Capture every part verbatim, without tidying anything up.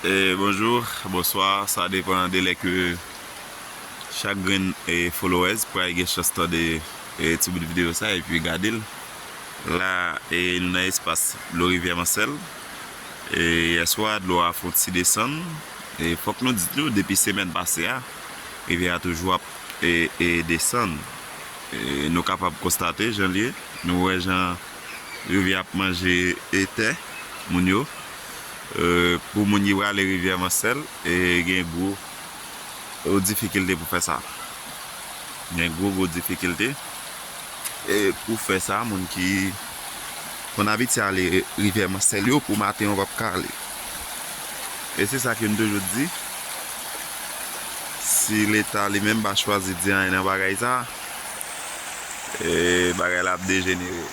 E, bonjou, bonswa, sa depann de lè ke chak grenn, e, followers pral gen chans tande, e, ti bout videyo sa epi gade l. La, e, nou nan espas dlo rivyè Mansèl. E, yèswa, dlo a fè yon ti desann. E, fòk nou di tou, depi semèn pase a, rivyè a toujou ap, e, e, desann. E, nou kapab konstate jan l ye. Nou wè jan rivyè ap manje, e, tè moun yo. E, pou moun ki prale rivyè Mansèl, e, gen gwo, gwo difikilte pou fè sa. Gen gwo, gwo difikilte. E pou fè sa, moun ki konn abitye ale rivyè Mansèl yo, pou maten yo p ap ka ale. E se sa ke m toujou di, si Leta li menm pa chwazi di anyen nan bagay sa, e bagay la ap dejenere.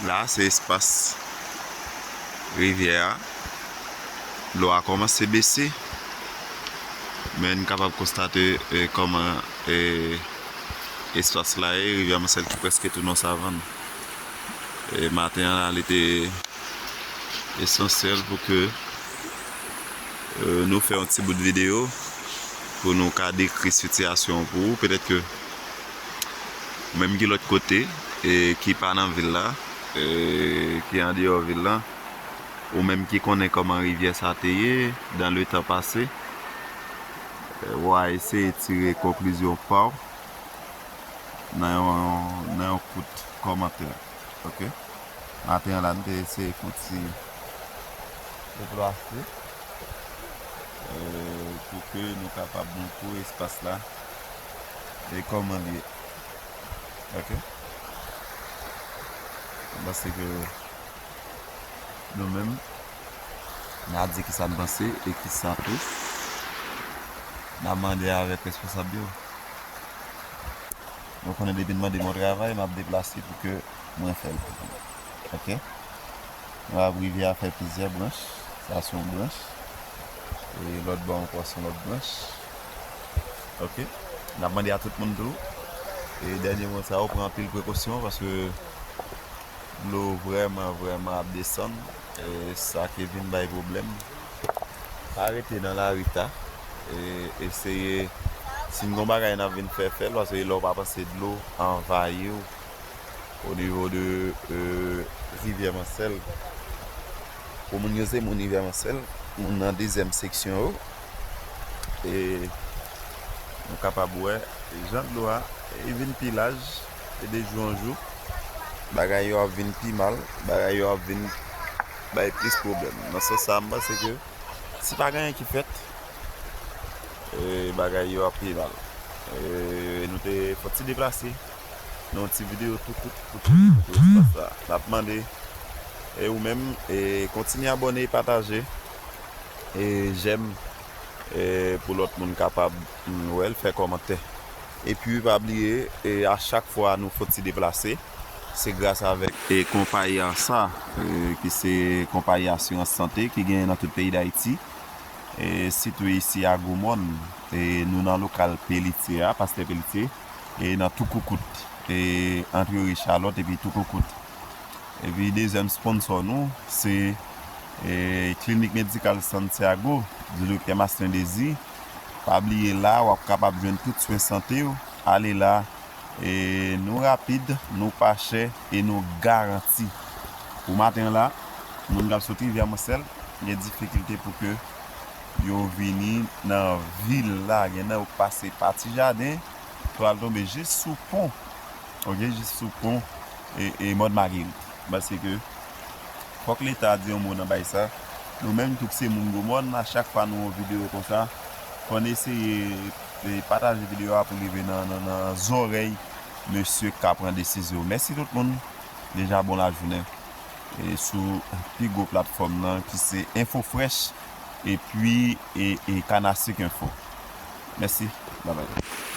La, se espas rivyè a. Dlo a kòmanse bese, men n kapab konstate, e, kòman, e, espas la ye, rivyè Mansèl ki prèske tounen yon savann. E, maten an la, li te esansyèl pou ke, e, nou fè yon ti bout videyo pou nou ka dekri sitiyasyon an pou ou. Petèt ke ou menm ki lòt kote, e, ki pa nan vil la, e, ki andeyò vil la, ou menm ki konnen kòman rivyè sa te ye dan le tan pase, e, w a eseye tire konklizyon pa w nan yon, nan yon kout kòmantè. Oke? Maten an la, nou te eseye fè yon ti deplase, e, pou ke nou kapab montre w espas la e kòman l ye. Oke? M panse ke nou menm, n a di kisa n panse e kisa tou n a mande avèk responsab yo. Nou konnen depi n mande m yon travay, m ap deplase pou ke mwen fè l pou nou. Oke? Nou ap rive a fè plizyè branch. Sa se yon branch. E lòt bò ankò se yon lòt branch. Oke? N ap mande a tout moun tou. E dènye mo sa yo, pran anpil prekosyon paske dlo vrèman, vrèman ap desann. E sa ki vin bay pwoblèm. Pa rete nan lari ta. E eseye, si n gon bagay n ap vin fè, fè l, paske lè w pa panse dlo anvayi w o nivo de, e, rivyè Mansèl. Pou moun yo se moun rivyè Mansèl, moun nan dezyèm seksyon yo. E nou kapab wè jan dlo a, e vin pi laj, e de jou an jou, bagay yo ap vin pi mal, bagay yo ap vin bay plis pwoblèm. Nan sans sa, m panse ke si pa gen anyen ki fèt, e bagay yo ap pi mal. E nou te fè yon ti deplase nan yon ti videyo tou kout pou tou, pou espas la. N ap mande, e ou menm, e kontinye abòne, pataje, e jèm, e pou lòt moun kapab, mm, wè l, fè kòmantè. Epi pa bliye, e a chak fwa nou fè yon ti deplase, se gras avèk, e konpayi ARSA, e ki se konpayi asirans sante ki genyen nan tout peyi Dayiti. E sitou isi a Gwomòn, e nou nan lokal Pelletier a, pastè Pelletier, e nan Toukoukout, e ant Youri Chalòt epi Toukoukout. Epi dezyèm sponsò nou, se, e, Klinik Medikal Santiago, di Doktè Maslin Désir. Pa bliye la, w ap kapab jwenn tout swen sante w. Ale la, e nou rapid, nou pa chè, e nou garanti. Pou maten an la, moun k ap sot rivyè Mansèl, gen difikilte pou ke yo vini nan vil la. Gen nan yo pase pa Ti Jaden, pral tonbe jis sou pon. Oke, jis sou pon e, e Mòn Magerit. Paske fòk Leta di yon mo nan bay sa. Nou menm tou ki se moun Gwomòn, a chak fwa nou wè yon videyo konsa, fò n eseye, e, pataje videyo a pou l rive nan, nan, nan zòrèy mesye k ka pran desizyon. Mèsi tout moun. Deja bon lajounen. E sou pi gwo platfòm nan ki se Enfo Fresh epi, e, e Kanasik Enfo. Mèsi. Babay.